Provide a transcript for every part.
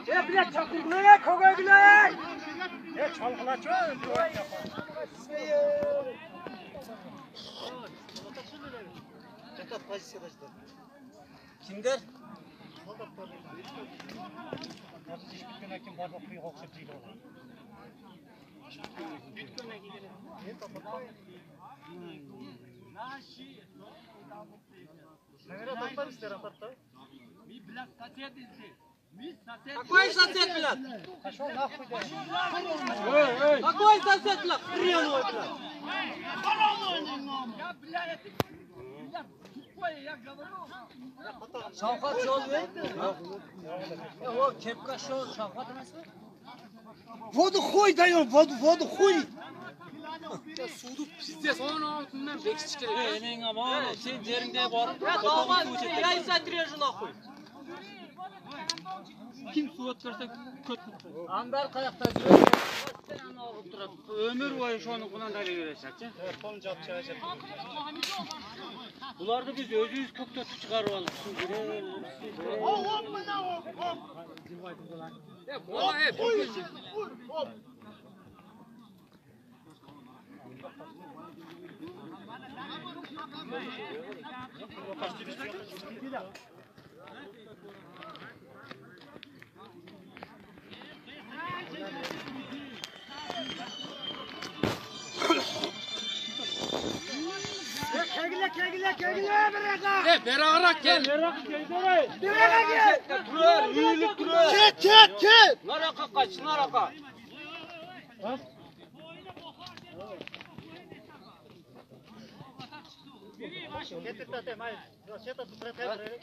Блядь, чакыргыла, когойгула! Чалгылачы. Жатат позицияда жатат. Кимдер? Азыр иш бүткөндөн кийин бардык куйга окшоп жыйылып алат. Бүткөндөн кийин. Какой сосед, блядь? Пошел нахуй, блядь. Какой сосед, блядь? Хреновый, блядь. Я, блядь, это, блядь, тупой, я говорю. Шавкат жол берди. О, кепка шо, Шавкат эмесби? Воду хуй даем, воду, воду хуй. Сууду пиздец, onun altından бекитиш керек. Энең аман, сен жериңде барып, я и отрежу нахуй. Ким суу өткөрсө көт. Андар каякта жүрөт? Аны алып турат. Өмүр бою шонукунан дали берешет. Телефон жаап чыгачат. Буларды биз өзүбүз көктөтүп чыгарып алдык. Суу берем. Келгиле, келгиле, келгиле, бирага. Берагыраак кел. Бирага кел. Турар, үйүлүп турар. Кет, кет, кет. Нарака кач, нарака.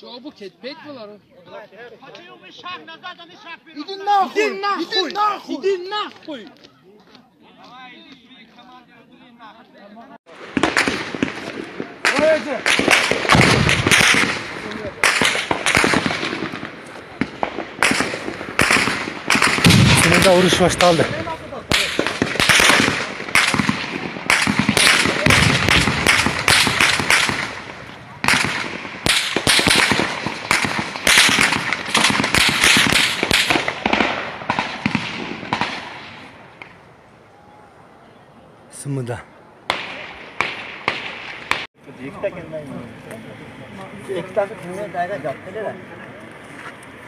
Жок, кетпейт булар. Иди нахуй. Иди нахуй. Иди нахуй. Чынында уруш башталды. Сымыда.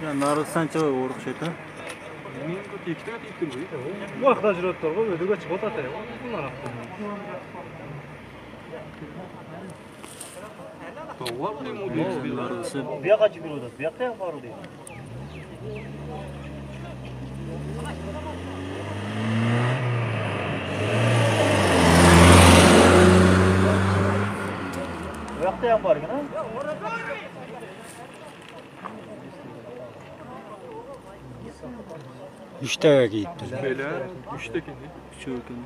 Нарыксан чабай орукшайт, а? Убакта жүрөт го, өйдөгө чыгып атат. Бияка жүгүрүп атат. Биякта эми баруу дейт. Биякта эми бар экен, а? Үчтөгө кийиптир. Беле, үчтө экен. Үчөө экен.